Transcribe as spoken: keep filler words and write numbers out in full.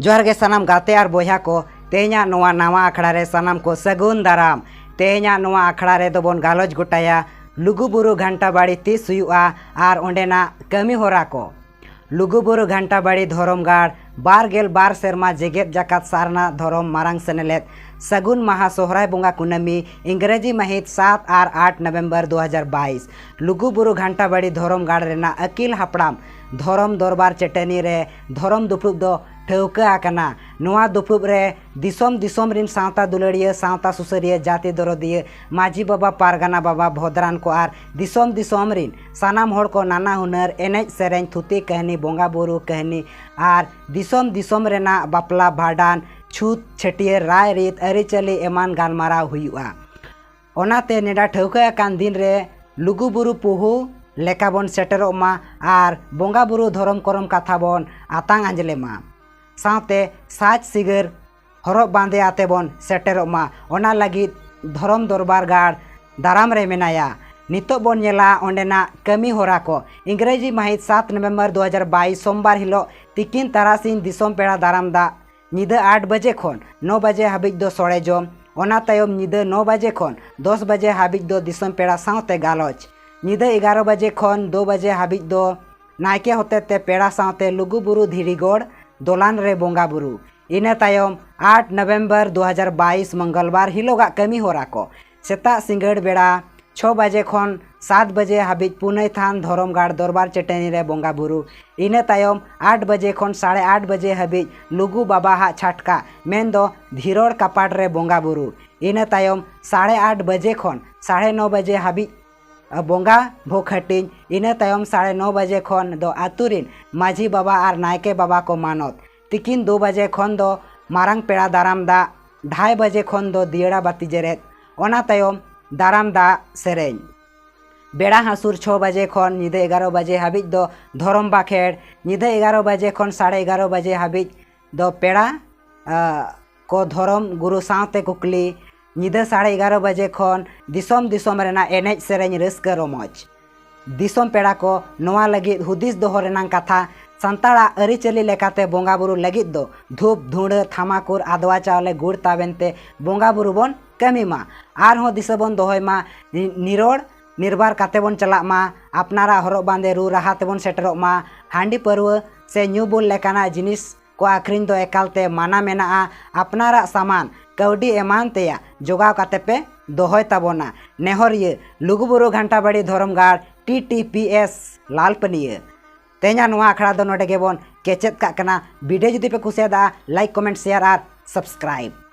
ᱡᱚᱦᱟᱨ ᱜᱮ ᱥᱟᱱᱟᱢ ᱜᱟᱛᱮ ᱟᱨ ᱵᱚᱭᱦᱟ ᱠᱚ᱾ ᱛᱮᱦᱮᱧᱟᱜ ᱱᱚᱣᱟ ᱱᱟᱣᱟ ᱟᱠᱷᱲᱟ ᱨᱮ ᱥᱟᱱᱟᱢ ᱠᱚ ᱥᱟᱹᱜᱩᱱ ᱫᱟᱨᱟᱢ᱾ ᱛᱮᱦᱮᱧᱟᱜ ᱱᱚᱣᱟ ᱟᱠᱷᱲᱟ ᱨᱮᱫᱚ ᱵᱚᱱ ᱜᱟᱞᱚᱪ ᱜᱚᱴᱟᱭᱟ ᱞᱩᱜᱩ ᱵᱩᱨᱩ ᱜᱷᱟᱱᱴᱟ ᱵᱟᱲᱤ ᱛᱤᱥ ᱦᱩᱭᱩᱜᱼᱟ ᱟᱨ ᱚᱸᱰᱮᱱᱟᱜ ᱠᱟᱹᱢᱤ ᱦᱚᱨᱟ ᱠᱚ᱾ ᱞᱩᱜᱩ ᱵᱩᱨᱩ ᱜᱷᱟᱱᱴᱟ ᱵᱟᱲᱤ ᱫᱷᱚᱨᱚᱢ ᱜᱟᱲ ᱵᱟᱨ ᱜᱮᱞ ᱵᱟᱨ ᱥᱮᱨᱢᱟ ᱡᱮᱜᱮᱛ ᱡᱟᱠᱟᱛ ᱥᱟᱨᱱᱟ ᱫᱷᱚᱨᱚᱢ ᱢᱟᱨᱟᱝ ᱥᱮᱱᱮᱞᱮᱫ ᱥᱟᱹᱜᱩᱱ ᱢᱟᱦᱟ ᱥᱚᱦᱨᱟᱭ ᱵᱚᱸᱜᱟ ᱠᱩᱱᱟᱹᱢᱤ ᱤᱝᱨᱮᱡᱤ ᱢᱟᱹᱦᱤᱛ ᱥᱟᱛ ᱟᱨ ᱟᱴ ᱱᱚᱵᱷᱮᱢᱵᱚᱨ ᱫᱩ ᱦᱟᱡᱟᱨ ᱵᱟᱭᱤᱥ ᱞᱩᱜᱩ ᱵᱩᱨᱩ ᱜᱷᱟᱱᱴᱟ ᱵᱟᱲᱤ ᱫᱷᱚᱨᱚᱢ ᱜᱟᱲ ᱨᱮᱱᱟᱜ ᱟᱹᱠᱤᱞ ᱦᱟᱯᱲᱟᱢ ᱫᱷᱚᱨᱚᱢ ᱫᱚᱨᱵᱟᱨ ᱪᱟᱹᱴᱟᱹᱱᱤ ᱨᱮ ᱫᱷᱚᱨᱚᱢ ᱫᱩᱯᱲᱩᱵ ᱫᱚ ᱴᱷᱟᱹᱣᱠᱟᱹ ᱟᱠᱟᱱᱟ᱾ ᱱᱚᱣᱟ ᱫᱩᱯᱲᱩᱵ ᱨᱮ ᱫᱤᱥᱚᱢ ᱫᱤᱥᱚᱢ ᱨᱤᱱ ᱥᱟᱶᱛᱟ ᱫᱩᱞᱟᱹᱲᱤᱭᱟᱹ, ᱥᱟᱶᱛᱟ ᱥᱩᱥᱟᱹᱨᱤᱭᱟᱹ, ᱡᱟᱹᱛᱤ ᱫᱚᱨᱚᱫᱤᱭᱟᱹ, ᱢᱟᱹᱡᱷᱤ ᱵᱟᱵᱟ, ᱯᱟᱨᱜᱟᱱᱟ ᱵᱟᱵᱟ, ᱵᱷᱚᱫᱽᱨᱟᱱ ᱠᱚ ᱟᱨ ᱫᱤᱥᱚᱢ ᱫᱤᱥᱚᱢ ᱨᱤᱱ ᱥᱟᱱᱟᱢ ᱦᱚᱲ ᱠᱚ ᱱᱟᱱᱟ ᱦᱩᱱᱟᱹᱨ ᱮᱱᱮᱡ ᱥᱮᱨᱮᱧ, ᱛᱷᱩᱛᱤ ᱠᱟᱹᱦᱱᱤ, ᱵᱚᱸᱜᱟ ᱵᱩᱨᱩ ᱠᱟᱹᱦᱱᱤ ᱟᱨ ᱫᱤᱥᱚᱢ ᱫᱤᱥᱚᱢ ᱨᱮᱱᱟᱜ ᱵᱟᱯᱞᱟ, ᱵᱷᱟᱸᱰᱟᱱ, ᱪᱷᱩᱛ, ᱪᱷᱟᱹᱴᱭᱟᱹᱨ, ᱨᱟᱭ ᱨᱤᱛ, ᱟᱹᱨᱤᱪᱟᱹᱞᱤ ᱮᱢᱟᱱ ᱜᱟᱞᱢᱟᱨᱟᱣ ᱦᱩᱭᱩᱜᱼᱟ᱾ ᱚᱱᱟᱛᱮ ᱱᱮᱰᱟ ᱴᱷᱟᱹᱣᱠᱟᱹ ᱟᱠᱟᱱ ᱫᱤᱱ ᱨᱮ ᱞᱩᱜᱩ ᱵᱩᱨᱩ ᱯᱩᱦᱩ ᱞᱮᱠᱟ ᱵᱚᱱ ᱥᱮᱴᱮᱨᱚᱜ ᱢᱟ ᱟᱨ ᱵᱚᱸᱜᱟ ᱵᱩᱨᱩ ᱫᱷᱚᱨᱚᱢ ᱠᱚᱨᱚᱢ ᱠᱟᱛᱷᱟ ᱵᱚᱱ ᱟᱛᱟᱝ ᱟᱸᱡᱽᱞᱮ ᱢᱟ᱾ ᱥᱟᱶᱛᱮ ᱥᱟᱡᱽ ᱥᱤᱜᱟᱹᱨ ᱦᱚᱨᱚᱜ ᱵᱟᱸᱫᱮ ᱟᱛᱮ ᱵᱚᱱ ᱥᱮᱴᱮᱨᱚᱜ ᱢᱟ᱾ ᱚᱱᱟ ᱞᱟᱹᱜᱤᱫ ᱫᱷᱚᱨᱚᱢ ᱫᱚᱨᱵᱟᱨ ᱜᱟᱲ ᱫᱟᱨᱟᱢ ᱨᱮ ᱢᱮᱱᱟᱭᱟ᱾ ᱱᱤᱛᱚᱜ ᱵᱚᱱ ᱧᱮᱞᱟ ᱚᱸᱰᱮᱱᱟᱜ ᱠᱟᱹᱢᱤ ᱦᱚᱨᱟ ᱠᱚ᱾ ᱤᱝᱨᱮᱡᱤ ᱢᱟᱹᱦᱤᱛ ᱥᱟᱛ ᱱᱚᱵᱷᱮᱢᱵᱚᱨ ᱫᱩ ᱦᱟᱡᱟᱨ ᱵᱟᱭᱤᱥ ᱥᱳᱢᱵᱟᱨ ᱦᱤᱞᱳᱜ ᱛᱤᱠᱤᱱ ᱛᱟᱨᱟᱥᱤᱧ ᱫᱤᱥᱚᱢ ᱯᱮᱲᱟ ᱫᱟᱨᱟᱢ ᱫᱟᱜ ᱧᱤᱫᱟᱹ ᱟᱴ ᱵᱟᱡᱮ ᱠᱷᱚᱱ ᱱᱚ ᱵᱟᱡᱮ ᱦᱟᱹᱵᱤᱡ ᱫᱚ ᱥᱚᱲᱮ ᱡᱚᱢ, ᱚᱱᱟ ᱛᱟᱭᱚᱢ ᱧᱤᱫᱟᱹ ᱱᱚ ᱵᱟᱡᱮ ᱠᱷᱚᱱ ᱫᱚᱥ ᱵᱟᱡᱮ ᱦᱟᱹᱵᱤᱡ ᱫᱚ ᱫᱤᱥᱚᱢ ᱯᱮᱲᱟ ᱥᱟᱶᱛᱮ ᱜᱟᱞᱚᱪ, ᱧᱤᱫᱟᱹ ᱮᱜᱟᱨᱚ ᱵᱟᱡᱮ ᱠᱷᱚᱱ ᱫᱩ ᱵᱟᱡᱮ ᱦᱟᱹᱵᱤᱡ ᱫᱚ ᱱᱟᱭᱠᱮ ᱦᱚᱛᱮᱛᱮ ᱯᱮᱲᱟ ᱥᱟᱶᱛᱮ ᱞᱩᱜᱩ ᱵᱩᱨᱩ ᱫᱷᱤᱨᱤᱜᱚᱲ ᱫᱚᱞᱟᱱ ᱨᱮ ᱵᱚᱸᱜᱟ ᱵᱩᱨᱩ᱾ ᱤᱱᱟᱹ ᱛᱟᱭᱚᱢ ᱟᱴ ᱱᱚᱵᱷᱮᱢᱵᱚᱨ ᱫᱩ ᱦᱟᱡᱟᱨ ᱵᱟᱭᱤᱥ ᱢᱚᱝᱜᱚᱞᱵᱟᱨ ᱦᱤᱞᱳᱜᱟᱜ ᱠᱟᱹᱢᱤ ᱦᱚᱨᱟ ᱠᱚ᱾ ᱥᱮᱛᱟᱜ ᱥᱤᱸᱜᱟᱹᱲ ᱵᱮᱲᱟ ᱪᱷᱚ ᱵᱟᱡᱮ ᱠᱷᱚᱱ ᱥᱟᱛ ᱵᱟᱡᱮ ᱦᱟᱹᱵᱤᱡ ᱯᱩᱱᱟᱹᱭ ᱛᱷᱟᱱ ᱫᱷᱚᱨᱚᱢ ᱜᱟᱲ ᱫᱚᱨᱵᱟᱨ ᱪᱟᱹᱴᱟᱹᱱᱤ ᱨᱮ ᱵᱚᱸᱜᱟ ᱵᱩᱨᱩ᱾ ᱤᱱᱟᱹ ᱛᱟᱭᱚᱢ ᱟᱴ ᱵᱟᱡᱮ ᱠᱷᱚᱱ ᱥᱟᱲᱮ ᱟᱴ ᱵᱟᱡᱮ ᱦᱟᱹᱵᱤᱡ ᱞᱩᱜᱩ ᱵᱟᱵᱟᱣᱟᱜ ᱪᱷᱟᱴᱠᱟ ᱢᱮᱱᱫᱚ ᱫᱷᱤᱨᱚᱲ ᱠᱟᱯᱟᱴ ᱨᱮ ᱵᱚᱸᱜᱟ ᱵᱩᱨᱩ᱾ ᱤᱱᱟᱹ ᱛᱟᱭᱚᱢ ᱥᱟᱲᱮ ᱟᱴ ᱵᱟᱡᱮ ᱠᱷᱚᱱ ᱥᱟᱲᱮ ᱱᱚ ᱵᱟᱡᱮ ᱦᱟᱹᱵᱤᱡ ᱵᱚᱸᱜᱟ ᱵᱷᱳᱜᱽ ᱦᱟᱹᱴᱤᱧ᱾ ᱤᱱᱟᱹ ᱛᱟᱭᱚᱢ ᱥᱟᱲᱮ ᱱᱚ ᱵᱟᱡᱮ ᱠᱷᱚᱱ ᱫᱚ ᱟᱹᱛᱩ ᱨᱤᱱ ᱢᱟᱹᱡᱷᱤ ᱵᱟᱵᱟ ᱟᱨ ᱱᱟᱭᱠᱮ ᱵᱟᱵᱟ ᱠᱚ ᱢᱟᱱᱚᱛ᱾ ᱛᱤᱠᱤᱱ ᱫᱩ ᱵᱟᱡᱮ ᱠᱷᱚᱱ ᱫᱚ ᱢᱟᱨᱟᱝ ᱯᱮᱲᱟ ᱫᱟᱨᱟᱢ ᱫᱟᱜ, ᱰᱷᱟᱭ ᱵᱟᱡᱮ ᱠᱷᱚᱱ ᱫᱚ ᱫᱤᱭᱟᱹᱲᱟ ᱵᱟᱹᱛᱤ ᱡᱮᱨᱮᱫ, ᱚᱱᱟ ᱛᱟᱭᱚᱢ ᱫᱟᱨᱟᱢ ᱫᱟᱜ ᱥᱮᱨᱮᱧ᱾ ᱵᱮᱲᱟ ᱦᱟᱹᱥᱩᱨ ᱪᱷᱚ ᱵᱟᱡᱮ ᱠᱷᱚᱱ ᱧᱤᱫᱟᱹ ᱮᱜᱟᱨᱚ ᱵᱟᱡᱮ ᱦᱟᱹᱵᱤᱡ ᱫᱚ ᱫᱷᱚᱨᱚᱢ ᱵᱟᱠᱷᱮᱲ, ᱧᱤᱫᱟᱹ ᱮᱜᱟᱨᱚ ᱵᱟᱡᱮ ᱠᱷᱚᱱ ᱥᱟᱲᱮ ᱮᱜᱟᱨᱚ ᱵᱟᱡᱮ ᱦᱟᱹᱵᱤᱡ ᱫᱚ ᱯᱮᱲᱟ, ᱟ, ᱠᱚ ᱫᱷᱚᱨᱚᱢ ᱜᱩᱨᱩ ᱥᱟᱶᱛᱮ ᱠᱩᱠᱞᱤ, ᱧᱤᱫᱟᱹ ᱥᱟᱲᱮ ᱮᱜᱟᱨᱚ ᱵᱟᱡᱮ ᱠᱷᱚᱱ ᱫᱤᱥᱚᱢ ᱫᱤᱥᱚᱢ ᱨᱮᱱᱟᱜ ᱮᱱᱮᱡ ᱥᱮᱨᱮᱧ ᱨᱟᱹᱥᱠᱟᱹ ᱨᱚᱢᱚᱡᱽ᱾ ᱫᱤᱥᱚᱢ ᱯᱮᱲᱟ ᱠᱚ ᱱᱚᱣᱟ ᱞᱟᱹᱜᱤᱫ ᱦᱩᱫᱤᱥ ᱫᱚᱦᱚ ᱨᱮᱱᱟᱜ ᱠᱟᱛᱷᱟ, ᱥᱟᱱᱛᱟᱲᱟᱜ ᱟᱹᱨᱤᱪᱟᱹᱞᱤ ᱞᱮᱠᱟᱛᱮ ᱵᱚᱸᱜᱟ ᱵᱩᱨᱩ ᱞᱟᱹᱜᱤᱫ ᱫᱚ ᱫᱷᱩᱯ, ᱫᱷᱩᱸᱲᱟᱹ, ᱛᱷᱟᱢᱟᱠᱩᱨ, ᱟᱫᱽᱣᱟ ᱪᱟᱣᱞᱮ, ᱜᱩᱲ ᱛᱟᱵᱮᱱ ᱛᱮ ᱵᱚᱸᱜᱟ ᱵᱩᱨᱩ ᱵᱚᱱ ᱠᱟᱹᱢᱤ ᱢᱟ᱾ ᱟᱨᱦᱚᱸ ᱫᱤᱥᱟᱹ ᱵᱚᱱ ᱫᱚᱦᱚᱭ ᱢᱟ ᱱᱤ-, ᱱᱤᱨᱚᱲ ᱱᱤᱨᱵᱟᱨ ᱠᱟᱛᱮ ᱵᱚᱱ ᱪᱟᱞᱟᱜ ᱢᱟ᱾ ᱟᱯᱱᱟᱨᱟᱜ ᱦᱚᱨᱚᱜ ᱵᱟᱸᱫᱮ ᱨᱩ ᱨᱟᱦᱟ ᱛᱮᱵᱚᱱ ᱥᱮᱴᱮᱨᱚᱜ ᱢᱟ᱾ ᱦᱟᱺᱰᱤ ᱯᱟᱹᱨᱣᱟᱹ ᱥᱮ ᱧᱩ ᱵᱩᱞ ᱞᱮᱠᱟᱱᱟᱜ ᱡᱤᱱᱤᱥ ᱠᱚ ᱟᱹᱠᱷᱨᱤᱧ ᱫᱚ ᱮᱠᱟᱞᱛᱮ ᱢᱟᱱᱟ ᱢᱮᱱᱟᱜᱼᱟ᱾ ᱟᱯᱱᱟᱨᱟᱜ ᱥᱟᱢᱟᱱ, ᱠᱟᱹᱣᱰᱤ ᱮᱢᱟᱱ ᱛᱮᱭᱟᱜ ᱡᱚᱜᱟᱣ ᱠᱟᱛᱮ ᱯᱮ ᱫᱚᱦᱚᱭ ᱛᱟᱵᱚᱱᱟ᱾ ᱱᱮᱦᱚᱨᱤᱭᱟᱹ ᱞᱩᱜᱩᱵᱩᱨᱩ ᱜᱷᱟᱱᱴᱟᱵᱟᱲᱤ ᱫᱷᱚᱨᱚᱢ ᱜᱟᱲ, ᱴᱤ ᱴᱤ ᱯᱤ ᱮᱥ, ᱞᱟᱞᱯᱟᱹᱱᱤᱭᱟᱹ᱾ ᱛᱮᱦᱮᱧᱟᱜ ᱱᱚᱣᱟ ᱟᱠᱷᱲᱟ ᱫᱚ ᱱᱚᱰᱮ ᱜᱮᱵᱚᱱ ᱠᱮᱪᱮᱫ ᱠᱟᱜ ᱠᱟᱱᱟ᱾ ᱵᱷᱤᱰᱤᱭᱳ ᱡᱩᱫᱤ ᱯᱮ ᱠᱩᱥᱤᱭᱟᱫᱟ, like, comment, share ᱟᱨ subscribe᱾